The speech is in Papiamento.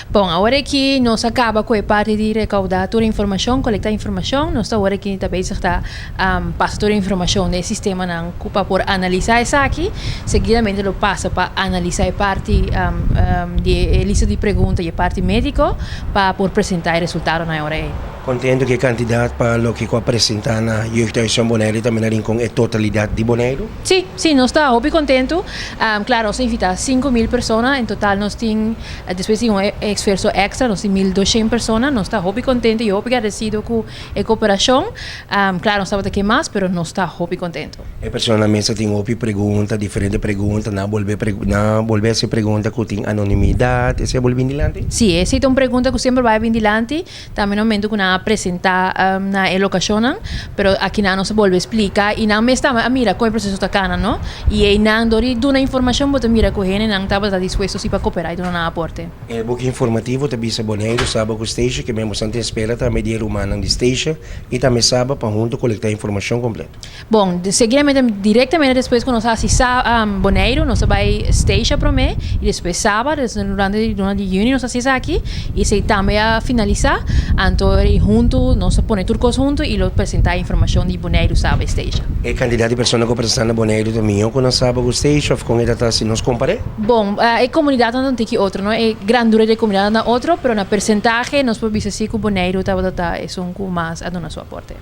Bon, awor aki nos a kaba ku e parti di rekoudá tur informashon, kolektá informashon. Nos ta awor aki ta bezig ta pasa tur e informashon den e sistemanan ku pa por analisá esaki. Seguidamente lo pasa pa analisá e parti di e lista di pregunta i e parti médiko pa por presentá e resultadonan e ora ei. Kontentu ku e kantidat pa loke ku a presentá na Jeugdhuis van Boneiru i tambe na Rincon e totalidat di Boneiru? Sí, sí, nos ta hopi kontentu. Klaro, nos a invitá 5000 persona, en total nos tin, despues di un esfuerso èkstra, nos tin 1200 persona. Nos ta hopi kontentu i hopi gradesido ku e kooperashon. Klaro, nos tabata ke mas, pero nos ta hopi kontentu. E personanan mes a tin hopi pregunta, diferente pregunta, nan a bolbe nan a bolbe hasi pregunta ku tin anonimidat, esei a bolbe bin dilanti? Sí, esei ta un pregunta ku semper bai bin dilanti. Tambe na momento ku nan a presentá na e lokashonnan, pero akinan nos a bolbe splika i nan mes tambe a mira kon e proseso ta kana, no? I einan dor di duna informashon bo ta mira ku hendenan tabata dispuesto si pa koperá i duna nan aporte. E buki informativo ta bisa Boneiru, Saba ku Stacia ke men bosan tin spera tambe di e rumannan di Stacia i tambe Saba pa huntu kolektá informashon kompleto. Bon, seguidamente, directamente despues cu nos a haci Boneiru, nos a bay Statia prome y despues Saba, dus durante di luna di juni nos a haci esaki y esey tambe a finalisa, anto y hunto nos a pone tur cos hunto y lo presenta informacion di Boneiru, Saba y Statia. E cantidad di persona cu presenta na Boneiru ta miho cu na Saba cu Statia of con e ta ta si nos compare? Bon, e comunidadnan ta un tiki otro, no? E grandura di e comunidadnan ta otro, pero na percentahe nos por bisa si cu Boneiru tabata ta esun cu mas a duna su aporte.